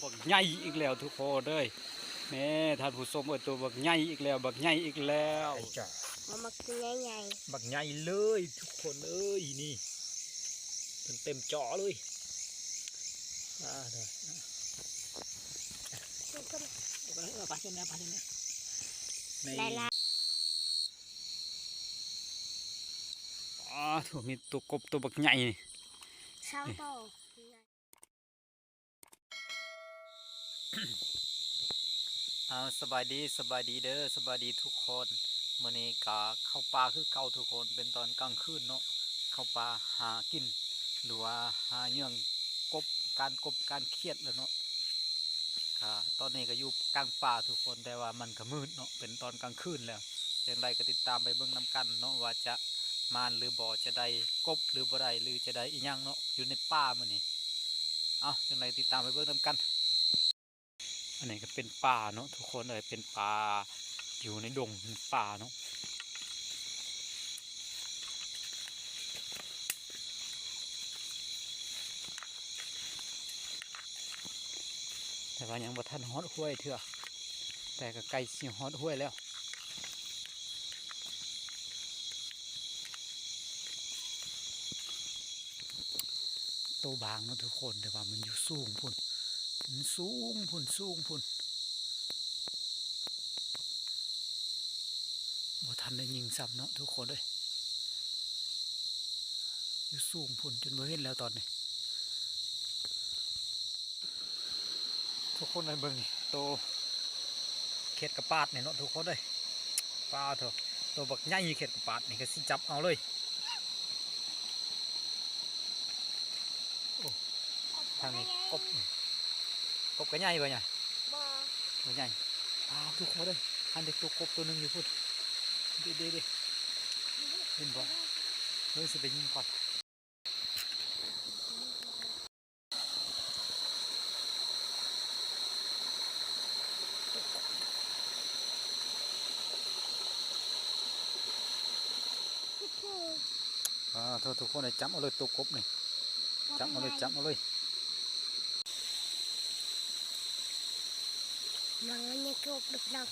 ບັກໃຫຍ່ອີກແລ້ວທຸກຄົນເອີຍ ແມ່ທ່ານຜູ້ຊົມເອີຍ ໂຕບັກໃຫຍ່ອີກແລ້ວ ບັກໃຫຍ່ອີກແລ້ວ ບັກໃຫຍ່ໆ ບັກໃຫຍ່ເລີຍທຸກຄົນເອີຍ ນີ້ ເຕັມຈໍເລີຍ ອ່າ ເດີ ເອີ ໄປເຊີນນະ ໄປເຊີນນະ ໄດ້ລະ ອ່າ ໂທ້ ມີໂຕກົບໂຕບັກໃຫຍ່ນີ້ ຊາວໂຕ. ເອົາ ສະບາຍດີ ສະບາຍດີເດີ ສະບາຍດີທຸກຄົນ ມື້ນີ້ກະເຂົ້າປ່າຄືເກົ່າທຸກຄົນ ເປັນຕອນກາງຄືນເນາະ ເຂົ້າປ່າຫາກິນ ຫຼືວ່າຫາເຫຍື່ອກົບ ການກົບການຂຽດແຫຼະເນາະ ກະຕອນນີ້ກະຢູ່ກາງປ່າທຸກຄົນ ແຕ່ວ່າມັນກະມືດເນາະ ເປັນຕອນກາງຄືນແລ້ວ ຈັ່ງໃດກະຕິດຕາມໄປເບິ່ງນຳກັນເນາະ ວ່າຈະ ມານຫຼືບໍ່ ຈະໄດ້ກົບຫຼືບໍ່ໄດ້ ຫຼືຈະໄດ້ອີ່ຫຍັງເນາະ ຢູ່ໃນປ່າມື້ນີ້ ເອົ້າ ຈັ່ງໃດຕິດຕາມໄປເບິ່ງນຳກັນ ອັນນີ້ກະເປັນປ່າເນາະທຸກຄົນເອີຍ ເປັນປ່າຢູ່ໃນດົງປ່າເນາະ ແຕ່ວ່າຍັງບໍ່ທັນຮອດຫ້ວຍເທື່ອ ແຕ່ກະໃກ້ຊິຮອດຫ້ວຍແລ້ວ. ໂຕບາງເນາະທຸກຄົນ ແຕ່ວ່າມັນຢູ່ສູງພຸ້ນ ມັນສູງພຸ້ນ ສູງພຸ້ນ ບໍ່ທັນໄດ້ຍິງຊ້ຳເນາະທຸກຄົນເອີຍ ຢູ່ສູງພຸ້ນ ຈົນບໍ່ເຫັນແລ້ວຕອນນີ້. ທຸກຄົນເອີຍ ເບິ່ງນີ້ ໂຕເຂດກະປາດນີ້ເນາະທຸກຄົນເອີຍ ປາໂທ້ ໂຕບັກໃຫຍ່ເຂດກະປາດນີ້ ກະຊິຈັບເອົາເລີຍ ໂອ້ ທາງນີ້ກົບ ກົບກະໃຫຍ່ບໍ່ໃຫຍ່ ບໍ່ ບໍ່ໃຫຍ່ ປາ ທຸກຄົນເອີຍ ຫັ້ນເດ້ ໂຕກົບໂຕໜຶ່ງຢູ່ພຸ້ນ ເດ້ໆໆ ເຫັນບໍ່ ເບິ່ງຊິໄປຍິງກ່ອນ. ອ່າ ໂທ້ ທຸກຄົນເອີຍ ຈັບເອົາເລີຍ ໂຕກົບນີ້ ຈັບເອົາເລີຍ ຈັບເອົາເລີຍ ມັນຍັງກົບຢູ່ເນາະ.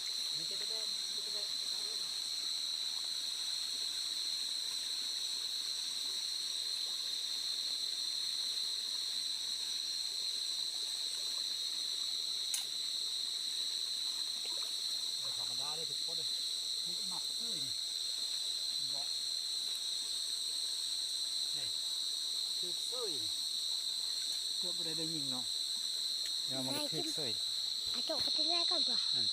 ບໍ່ທຳມະດາເດີທຸກຄົນເດີ ຖືກໝັດເຊີຍນີ້ ເຫັນບໍ່ ນີ້ ຖືກເຊີຍນີ້ ເກືອບບໍ່ໄດ້ໄດ້ຍິງເນາະ ແຕ່ວ່າມັນຖືກເຊີຍ ອາ ໂຈະໄປທີ່ແລກກ່ອນຕົວະ ອືມ.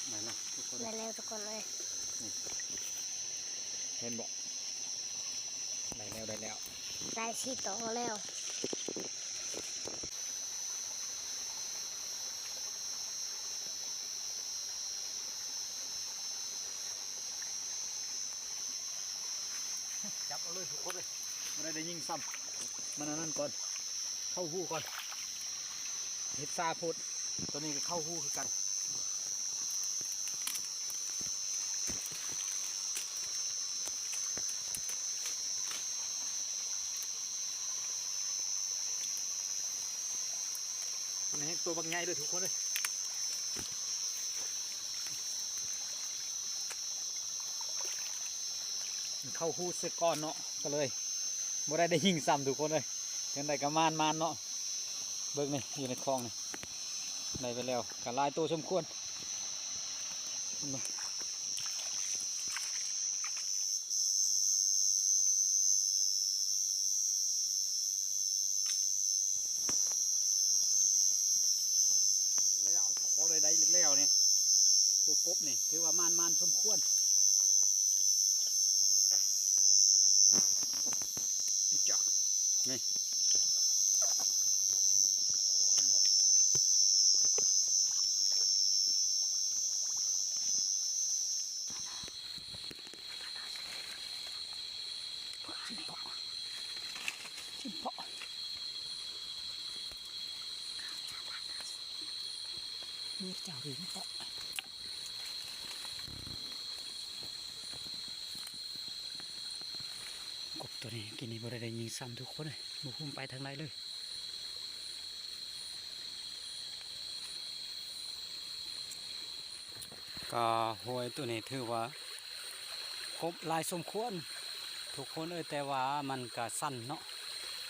ໄດ້ແລ້ວທຸກຄົນ ໄດ້ແລ້ວທຸກຄົນເອີຍ ນີ້ ເຫັນບໍ່ ໄດ້ແລ້ວ ໄດ້ແລ້ວ ໄດ້ສີ່ໂຕແລ້ວ. ຈັບເອົາເລີຍທຸກຄົນເອີຍ ບໍ່ໄດ້ໄດ້ຍິງຊ້ຳ ມັນອັນນັ້ນກ່ອນ ເຂົ້າຮູກ່ອນ ເຮັດຊ້າໂພດ ໂຕນີ້ກະເຂົ້າຮູຄືກັນ. ນີ້ໂຕບັກໃຫຍ່ເດີທຸກຄົນເອີຍ ມັນ ເຂົ້າຮູໃສ່ກ່ອນເນາະ ກໍເລີຍບໍ່ໄດ້ໄດ້ຍິງຊ້ຳທຸກຄົນເອີຍ. ຈັ່ງໃດກໍໝານໆເນາະ ເບິ່ງນີ້ ຢູ່ໃນຄອງນີ້ ໄດ້ໄປແລ້ວ ກໍຫຼາຍໂຕສົມຄວນ. ແລ້ວ ໂອ້ ໄດ້ ໄດ້ອີກແລ້ວນີ້ ໂຕກົບນີ້ ຖືວ່າໝານໆສົມຄວນ. ອີກຈ້ະ ນີ້ ກົບໂຕນີ້ ກີ້ນີ້ບໍ່ໄດ້ໄດ້ຍິງຊ້ຳທຸກຄົນເອີຍ ບໍ່ຮູ້ມັນໄປທາງໃດເລີຍ. ກໍຫ້ວຍໂຕນີ້ຖືວ່າກົບຫຼາຍສົມຄວນທຸກຄົນເອີຍ ແຕ່ວ່າມັນກໍຊັນເນາະ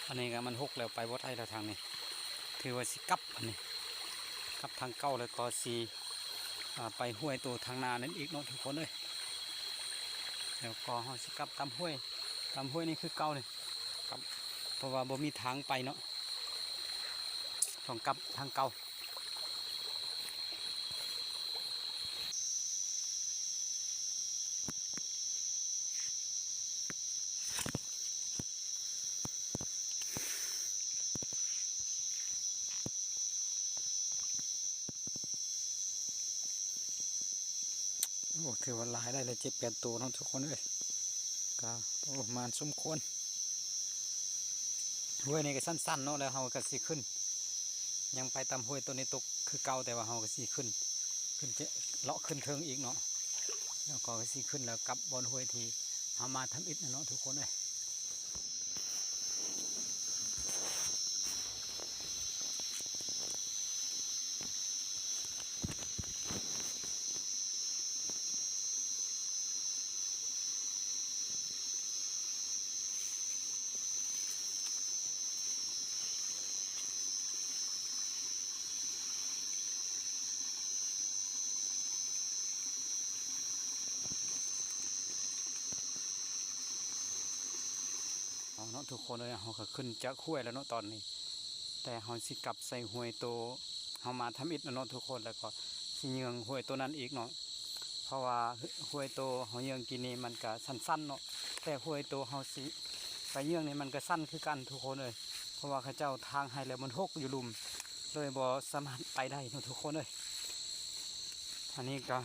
ອັນນີ້ກໍມັນຫົກແລ້ວ ໄປບໍ່ໄດ້ແລ້ວທາງນີ້. ຖືວ່າຊິກັບ ອັນນີ້ກັບທາງເກົ່າ ແລ້ວກໍຊິ ອ່າ ໄປຫ້ວຍໂຕທາງໜ້ານັ້ນອີກເນາະທຸກຄົນເອີຍ. ແລ້ວກໍເຮົາຊິກັບຕາມຫ້ວຍ ຕາມຫ້ວຍນີ້ຄືເກົ່ານີ້ ກັບ ເພາະວ່າບໍ່ມີທາງໄປເນາະ ຕ້ອງກັບທາງເກົ່າ. ໂອ້ ຖືວ່າຫຼາຍໄດ້ແລ້ວ ເຈັດແປດໂຕເນາະທຸກຄົນເອີຍ. ກໍ ໂອ້ ໝານສົມຄວນ. ຫ້ວຍນີ້ກໍຊັນໆເນາະ ແລ້ວເຮົາກໍຊິຂຶ້ນ ຍັງໄປຕາມຫ້ວຍໂຕນີ້ຕົກຄືເກົ່າ ແຕ່ວ່າເຮົາກໍຊິຂຶ້ນ ຂຶ້ນ ເລາະຂຶ້ນເທິງອີກເນາະ ແລ້ວກໍຊິຂຶ້ນແລ້ວກັບບ່ອນຫ້ວຍທີ່ເຮົາມາທຳອິດນະເນາະທຸກຄົນເອີຍ. ເອົາເນາະທຸກຄົນເອີຍ ເຮົາກໍຂຶ້ນຈາກຫ້ວຍແລ້ວເນາະຕອນນີ້ ແຕ່ເຮົາຊິກັບໃສ່ຫ້ວຍໂຕເຮົາມາທຳອິດແລ້ວເນາະທຸກຄົນ ແລ້ວກໍຊິເຍືອງຫ້ວຍໂຕນັ້ນອີກເນາະ ເພາະວ່າຫ້ວຍໂຕເຮົາເຍືອງກີ້ນີ້ມັນກະຊັນໆເນາະ ແຕ່ຫ້ວຍໂຕເຮົາຊິໄປເຍືອງນີ້ມັນກະຊັນຄືກັນທຸກຄົນເອີຍ ເພາະວ່າເຂົາເຈົ້າທາງໃຫ້ແລ້ວມັນຫົກຢູ່ລຸ່ມ ເລີຍບໍ່ສາມາດໄປໄດ້ເນາະທຸກຄົນເອີຍ. ອັນນີ້ກະ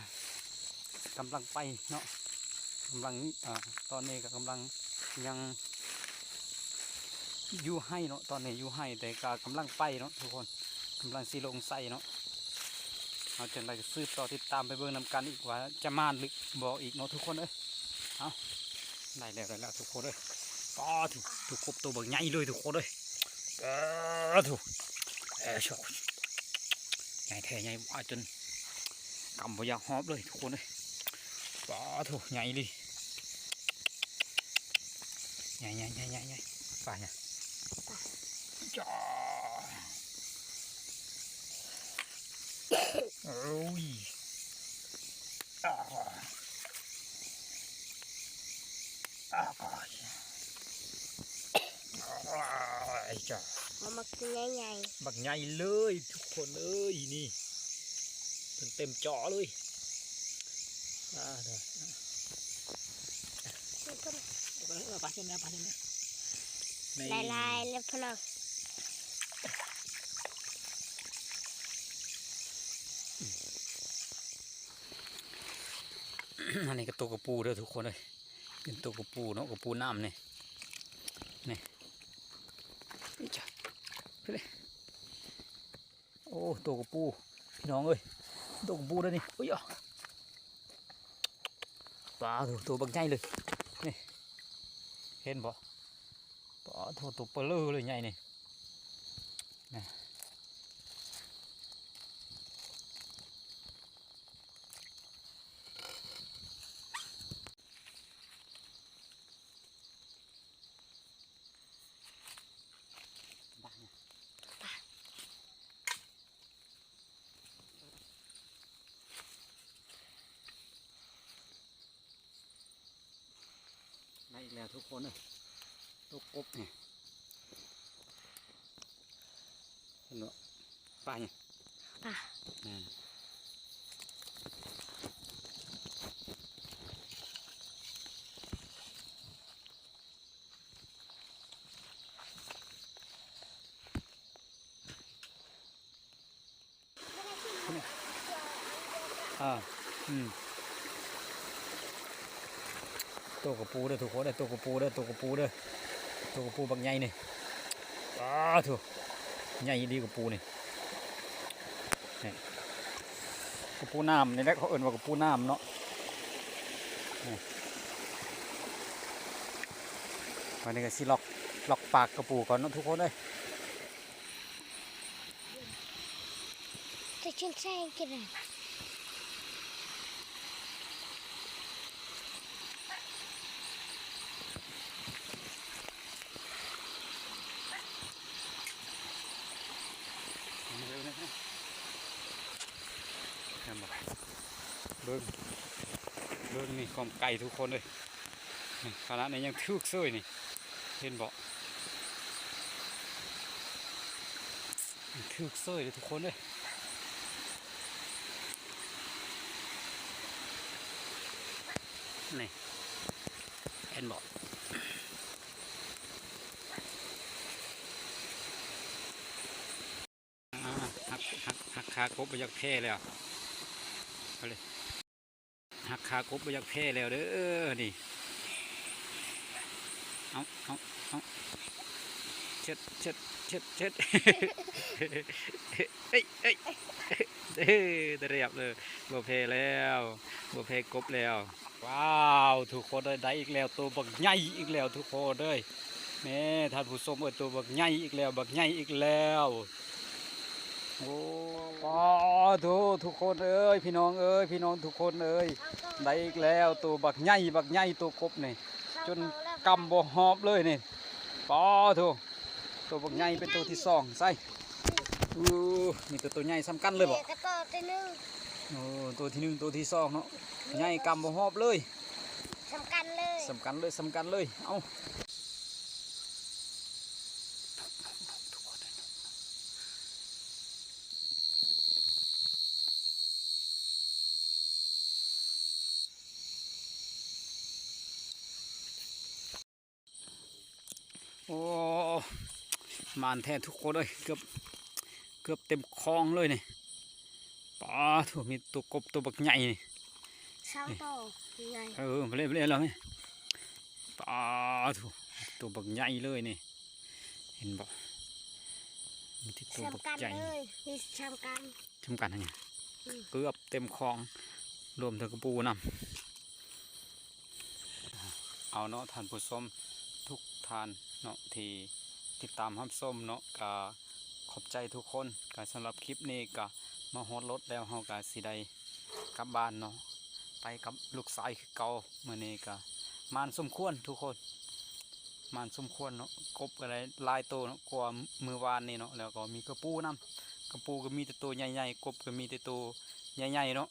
ກຳລັງໄປເນາະ ກຳລັງ ອ່າ ຕອນນີ້ກໍກຳລັງຍັງຢູ່ໄຮ່ເນາະ ຕອນນີ້ຢູ່ໄຮ່ ແຕ່ກໍກຳລັງໄປເນາະທຸກຄົນ ກຳລັງຊິລົງໃສ່ເນາະ. ເອົາ ຈັ່ງໃດກໍສືບຕໍ່ຕິດຕາມໄປເບິ່ງນຳກັນອີກວ່າຈະໝານຫຼືບໍ່ອີກເນາະທຸກຄົນເອີຍ. ເອົາ ໄດ້ແລ້ວ ໄດ້ແລ້ວທຸກຄົນເອີຍ. ປາດໂທ້ ໂຕກົບໂຕບັກໃຫຍ່ເລີຍທຸກຄົນເອີຍ. ປາດໂທ້ ເອີ ໃຫຍ່ແທ້ໃຫຍ່ວ່າ ຈົນກຳບໍ່ຢາກຫອບເລີຍທຸກຄົນເອີຍ. ປາດໂທ້ ໃຫຍ່ອີ່ຫຼີ ໃຫຍ່ໆໆໆ ປາຫຍັງ ຈ້າ ໂອ້ຍ ອ້າ ອ້າ ອ້າຍ ຈ້າ ເອົາບັກໃຫຍ່ໆ ບັກໃຫຍ່ເລີຍທຸກຄົນເອີຍ ນີ້ ເຕັມຈໍ້ເລີຍ. ອ່າ ເດີ ເອີ ປາເຊີນນະ ປາເຊີນນະ ນີ້ ຫຼາຍໆ ແລ້ວພະນ້ອງ. ອັນນີ້ກໍໂຕກະປູເດີທຸກຄົນເອີຍ ເປັນໂຕກະປູເນາະ ກະປູນ້ຳນີ້ ນີ້ ໂອ້ ໂຕກະປູ ພີ່ນ້ອງເອີຍ ໂຕກະປູເດີນີ້. ໂອ້ຍ ປາໂທ້ ໂຕບັກໃຫຍ່ເລີຍ ນີ້ ເຫັນບໍ່? ປາໂທ້ ໂຕເປີເລີເລີຍໃຫຍ່ນີ້ ນີ້. ແລ້ວທຸກຄົນເອີຍ ຕົກກົບນີ້ ເຫັນບໍ່? ປາຫຍັງ? ປາ ອືມ ອ່າ ອືມ ໂຕກະປູເດີທຸກຄົນເດີ ໂຕກະປູເດີ ໂຕກະປູເດີ ໂຕກະປູບັກໃຫຍ່ນີ້ ປາໂທ້ ໃຫຍ່ອີ່ຫຼີກະປູນີ້ ນີ້ ກະປູນ້ຳນີ້ແຫຼະ ເຂົາເອີ້ນວ່າກະປູນ້ຳເນາະ ນີ້ ບາດນີ້ກະຊິລອກ ລອກປາກກະປູກ່ອນເນາະທຸກຄົນເອີຍ. ເຫັນບໍ່? ເບິ່ງ ເບິ່ງນີ້ຄວາມໄກທຸກຄົນເອີຍ ນີ້ຂະໜາດນີ້ຍັງຖືກເສີຍນີ້ ເຫັນບໍ່? ຖືກເສີຍເດີທຸກຄົນເອີຍ ນີ້ ເຫັນບໍ່? ອ່າ ຫັກ ຫັກ ຫັກຄາກົບບໍ່ຢາກແຜ່ແລ້ວ ເອົາເລີຍ ຫັກຄາກົບບໍ່ຢາກແຜ່ແລ້ວເດີນີ້ ເອົາ ເອົາ ເອົາ ເຊັດ ເຊັດ ເຊັດ ເຊັດ ເອີຍ ເອີຍ ເອີຍ ໄດ້ລຽບເລີຍ ບໍ່ແຜ່ແລ້ວ ບໍ່ແຜ່ກົບແລ້ວ. ວ້າວ ທຸກຄົນເອີຍ ໄດ້ອີກແລ້ວ ໂຕບັກໃຫຍ່ອີກແລ້ວທຸກຄົນເອີຍ ແມ່ທ່ານຜູ້ຊົມເອີຍ ໂຕບັກໃຫຍ່ອີກແລ້ວ ບັກໃຫຍ່ອີກແລ້ວ ໂອ້ ປາໂທ້ ທຸກຄົນເອີຍ ພີ່ນ້ອງເອີຍ ພີ່ນ້ອງທຸກຄົນເອີຍ ໄດ້ອີກແລ້ວ ໂຕບັກໃຫຍ່ ບັກໃຫຍ່ ໂຕກົບນີ້ ຈົນກຳບໍ່ຮອບເລີຍນີ້ ປາໂທ້ ໂຕບັກໃຫຍ່ເປັນໂຕທີສອງ ໃສ່ ໂອ້ ມີແຕ່ໂຕໃຫຍ່ສ່ຳກັນເລີຍບໍ? ໂຕທີໜຶ່ງ ໂອ້ ໂຕທີໜຶ່ງ ໂຕທີສອງເນາະ ໃຫຍ່ກຳບໍ່ຮອບເລີຍ ສ່ຳກັນເລີຍ ສ່ຳກັນເລີຍ ສ່ຳກັນເລີຍ ເອົ້າ. ໂອ້ ໝານແທ້ທຸກຄົນເອີຍ ເກືອບ ເກືອບເຕັມຄອງເລີຍນີ້ ປາໂທ້ ມີໂຕກົບໂຕບັກໃຫຍ່ນີ້ ຊາວໂຕໃຫຍ່ ເອີ ໄປເລີຍ ໄປເລີຍ ເອົາແມ່ ປາໂທ້ ໂຕບັກໃຫຍ່ເລີຍນີ້ ເຫັນບໍ່? ມີແຕ່ໂຕບັກໃຫຍ່ ສ່ຳກັນເລີຍ ມີສ່ຳກັນ ສ່ຳກັນຫັ້ນຫຍັງ? ອືມ ເກືອບເຕັມຄອງ ລວມທັງກະປູນຳ. ເອົາເນາະ ທ່ານຜູ້ຊົມທຸກທ່ານເນາະ ທີ່ຕິດຕາມຮັບຊົມເນາະ ກະຂອບໃຈທຸກຄົນ. ກະສຳລັບຄລິບນີ້ກະມາຮອດລົດແລ້ວ ເຮົາກະຊິໄດ້ ກັບບ້ານເນາະ ໄປກັບລູກຊາຍຄືເກົ່າ. ມື້ນີ້ກະໝານສົມຄວນທຸກຄົນ ໝານສົມຄວນເນາະ ກົບກະໄດ້ຫຼາຍໂຕເນາະ ກວ່າມື້ວານນີ້ເນາະ ແລ້ວກໍມີກະປູນຳ ກະປູກໍມີແຕ່ໂຕໃຫຍ່ໆ ກົບກໍມີແຕ່ໂຕໃຫຍ່ໆເນາະ.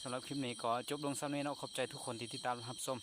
ສຳລັບຄລິບນີ້ກໍຈົບລົງສ່ຳນີ້ເນາະ ຂອບໃຈທຸກຄົນທີ່ຕິດຕາມຮັບຊົມ